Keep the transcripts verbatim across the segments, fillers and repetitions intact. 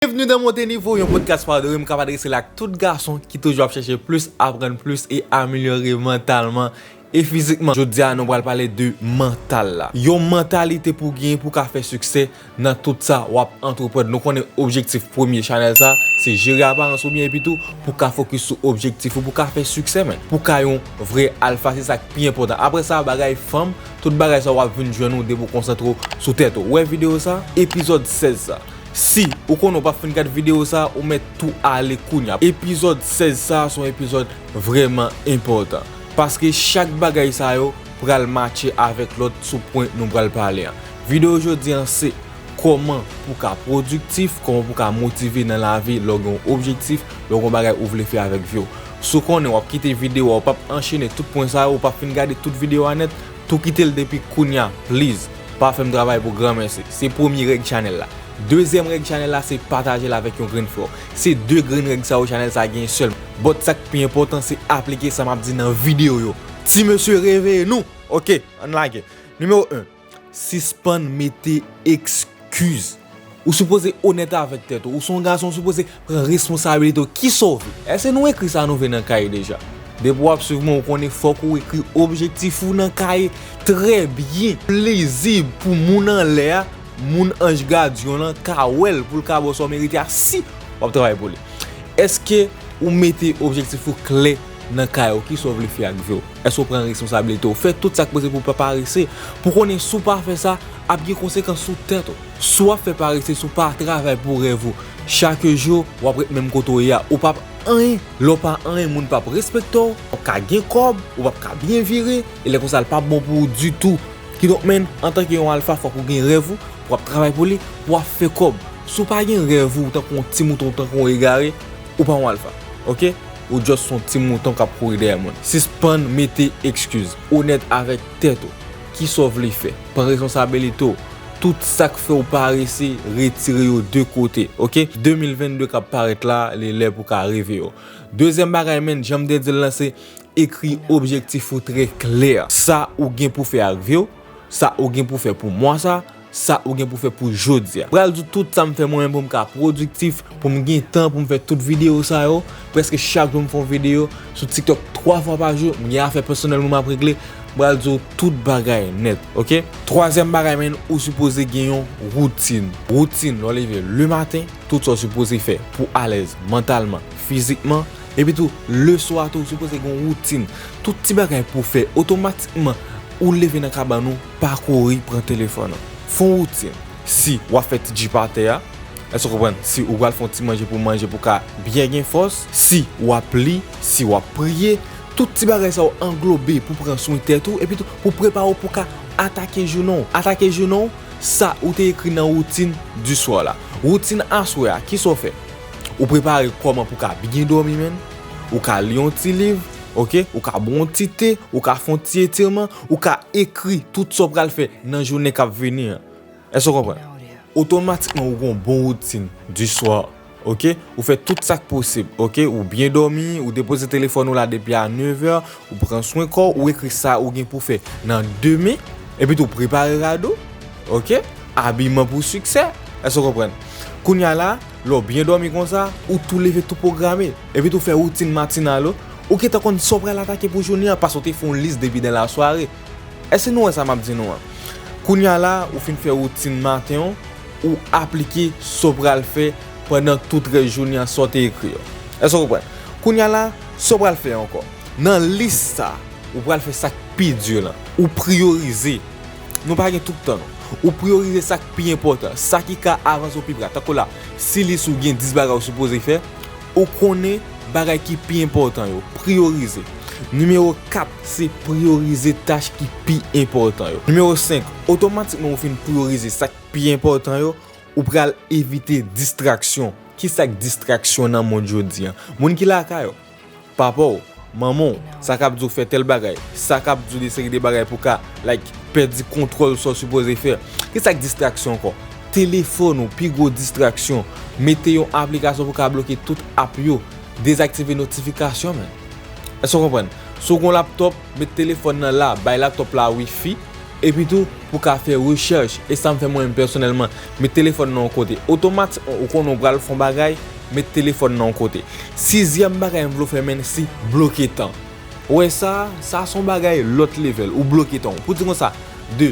Byenvni nan Monte Nivo, yon podcast pa de m k ap adrese l ak tout gason ki toujou ap chèche plis, aprann plis e amelyore mantalman e fizikman. Jodi a, nou pral pale de mantal la. Yon mantalite pou w genyen pou w ka fè siksè nan tout sa w ap antreprann. Nou konnen objektif premye chanèl sa, se jere aparans ou byen, epi tou pou w ka fokis sou objektif ou, pou w ka fè siksè, men. Pou w ka yon vrè alfa, se sa k pi enpòtan. Apre sa, bagay fanm, tout bagay sa w ap vin jwenn ou depi w konsantre w sou tèt ou. Ou wè videyo sa? Epizòd sèz sa. Si ou konnen w p ap fin gad videyo sa, ou mèt tou ale kounye a. Epizòd sèz sa, se yon epizòd vrèman enpòtan. Paske chak bagay sa yo pral matche avèk lòt sou pwen nou pral pale an. Videyo jodi an se kòman pou w ka pwodiktif, kòman pou w ka motive nan lavi lè w gen yon objektif, lè w gen yon bagay ou vle fè avèk vi w. Si w konnen w ap kite videyo a, w p ap anchene tout pwen sa yo, w p ap fin gade tout videyo a nèt, tou kite l depi kounye a, please. Pa fè m travay pou granmèsi. Se premye règ chanèl la. Dezyèm règ chanèl la se pataje l avèk yon grenn frè w. Se de grenn règ sa yo chanèl sa genyen sèlman. But sa k pi enpòtan se aplike sa m ap di nan videyo yo. Ti mesye, reveye nou! Oke, ann lage. Nimewo en, sispann mete eskiz. Ou sipoze onèt avèk tèt ou. Ou se yon gason, ou sipoze pran responsabilite w. Kisa w vle? Èske nou ekri sa nou vle nan kay deja? Depi w ap swiv mwen, ou konnen fòk ou ekri objektif ou nan kay trè byen. Plezi pou moun anlè a, moun anj gadyon lan ka wè l pou l ka ba w sa w merite a si w ap travay pou li. Èske ou mete objektif ou klè nan kay ou? Kisa w vle fè ak vi w? Èske w pran responsabilite w? Fè tout sa k posib pou w pa parese. Pou konnen si w pa fè sa, ap gen konsekans sou tèt ou. Si w ap fè parese, si w pa travay pou rèv ou, chak jou, w ap ret menm kote w ye a. Ou p ap anyen. Lè w pa anyen, moun p ap respekte w, w p ap ka gen kòb, ou p ap ka byen vire, e lè konsa, l p ap bon pou ou ditou. Kidonk, menn, antanke yon alfa, fòk ou gen rèv ou, pou w ap travay pou li, pou w ap fè kòb. Si w pa gen rèv ou, ou tankou yon ti mouton, ou tankou yon egare, ou pa yon alfa. Oke? Ou just yon ti mouton k ap kouri dèyè moun. Sispann mete eskiz. Onèt avèk tèt ou. Kisa w vle fè? Pran responsabilite w. Tout sa k fè w parese, retire yo de kote. Oke? De mil vennde k ap parèt la, li lè pou w ka reveye w. Dezyèm bagay, menn, jan m te di l lan, se ekri objektif ou trè klè. Sa ou gen pou fè ak vi w, sa ou gen pou fè pou mwa sa, sa ou gen pou fè pou jodi a. Pral di w tout sa m fè mwen menm pou m ka pwodiktif, pou m gen tan pou m fè tout videyo sa yo. Prèske chak jou m fè yon videyo sou TikTok twa fwa pa jou, m gen afè pèsonèl mwen m ap regle. Pral di w tout bagay nèt, oke? Twazyèm bagay, menn, ou sipoze gen yon woutin. Woutin, lè w leve lematen, tout sa w sipoze fè pou w alèz mantalman, fizikman, epi tou, leswa tou, ou sipoze gen yon woutin. Tout ti bagay pou w fè, otomatikman, ou leve nan kabann ou, pa kouri pran telefòn ou. Fè yon woutin. Si w ap fè ti jip atè a, èske w konprann? Si ou pral fè yon ti manje pou w manje pou w ka byen gen fòs, si w ap li, si w ap priye, tout ti bagay sa yo anglobe pou pran swen tèt ou, epi tou pou prepare w pou w ka atake jounen w. Atake jounen w, sa ou te ekri nan woutin di swa la. Woutin aswè a, kisa w fè? Ou prepare kòman pou w ka byen dòmi, menn. Ou ka li yon ti liv, oke? Ou ka bwè yon ti te, ou ka fè yon ti etirman, ou ka ekri tout sa w pral fè nan jounen k ap vini an. Èske w konprann? Otomatikman, ou gen yon bon woutin di swa, oke? Ou fè tout sa k posib, oke? Ou byen dòmi, ou depoze telefòn ou la depi a nevè, ou pran swen kò w, ou ekri sa ou gen pou fè nan demen, epi tou prepare rad ou, oke? Abiman pou siksè, èske w konprann? Kounye a la, lè w byen dòmi konsa, ou tou leve tou pwograme, epi tou fè woutin matinal ou, ou gentan konn sa w pral atake pou jounen an, paske w te fè yon lis depi dan lasware. Èske nou wè sa m ap di nou an? Kounye a la, ou fin fè woutin maten w, ou aplike sa w pral fè pandan tout rès jounen an, sa w te ekri yo. Èske w konprann? Kounye a la, sa w pral fè ankò? Nan lis sa, ou pral fè sa k pi di lan. Ou priyorize. Nou pa gen tout tan, non. Ou priyorize sa k pi enpòtan, sa ki ka avanse w pi pra. Tankou la, si lis ou gen dis bagay ou sipoze fè, ou konnen bagay ki pi enpòtan yo. Priyorize. Nimewo kat, se priyorize tach ki pi enpòtan yo. Nimewo senk, otomatikman ou fin priyorize sa k pi enpòtan yo, ou pral evite distraksyon. Kisa k distraksyon nan mond jodi an? Moun ki lakay ou, papa w, manman w, sa k ap di w fè tèl bagay, sa k ap di w de seri de bagay pou w ka, like, pèdi kontwòl sa w sipoze fè. Kisa k distraksyon ankò? Telefòn ou, pi gwo distraksyon. Mete yon aplikasyon pou w ka bloke tout app yo. Dezaktive notifikasyon, menn. Èske w konprann? Si w gen yon laptòp, met telefòn nan la, bay laptòp la wifi, Epi tou, pou ka fè rechèch, e sa m fè mwen menm pèsonèlman, met telefòn nan yon kote. Otomatikman, ou konnen w pral fè yon bagay, met telefòn nan yon kote. Sizyèm bagay m vle w fè, menn, se bloke tan. Ou wè sa, sa se yon bagay lòt level, ou bloke tan w. Pou di konsa, de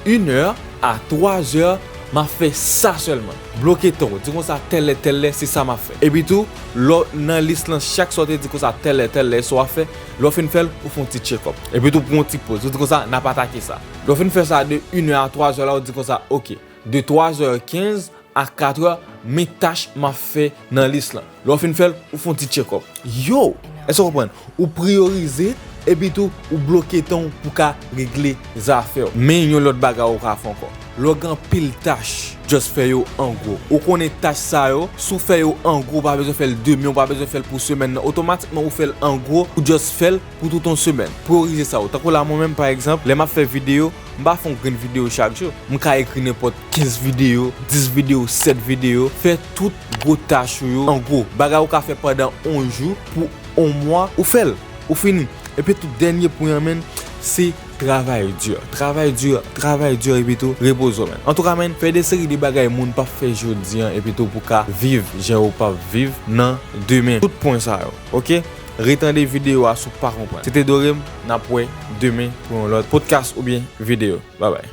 inè a twazè, m ap fè sa sèlman. Bloke tan w, di konsa, tèl lè, tèl lè, se sa m ap fè. Epi tou, lè w nan lis lan, chak sa w te di konsa, tèl lè, tèl lè, sa w ap fè, lè w fin fè l, ou fè yon ti check up. Epi tou, pran yon ti poz, ou di konsa, n ap atake sa. Lè w fin fè sa de inè a twazè la, ou di konsa, oke, de twazè kenz a katrè, men tach m ap fè nan lis lan. Lè w fin fè l, ou fè yon ti check up. Yo! Èske w konprann? Ou priyorize, epi tou, ou bloke tan w pou ka regle zafè w. Men yon lòt bagay ou ka fè ankò. Lè w gen anpil tach, just fè yo an gwo. Ou konnen tach sa yo, si w fè yo an gwo, ou pa bezwen fè l demen, ou pa bezwen fè l pou semèn nan. Otomatikman, ou fè l an gwo, ou just fè l pou tout yon semèn. Priyorize sa yo. Tankou la, mwen menm, pa egzanp, lè m ap fè videyo, m pa fè yon grenn videyo chak jou. M ka ekri nenpòt kenz videyo, dis videyo, sèt videyo. Fè tout gwo tach ou yo an gwo. Bagay ou ka fè pandan yon jou, pou yon mwa, ou fè l, ou fini. Epi tou, dènye pwen an, menn, se travay di. Travay di, travay di, epi tou, repoze w, menn. Antouka, menn, fè de seri de bagay moun p ap fè jodi an, epi tou, pou ka viv jan yo p ap viv nan demen. Tout pwen sa yo, oke? Retande videyo a si w pa konprann. Se te Dorem, n ap wè demen pou yon lòt podcast oubyen videyo. Babay.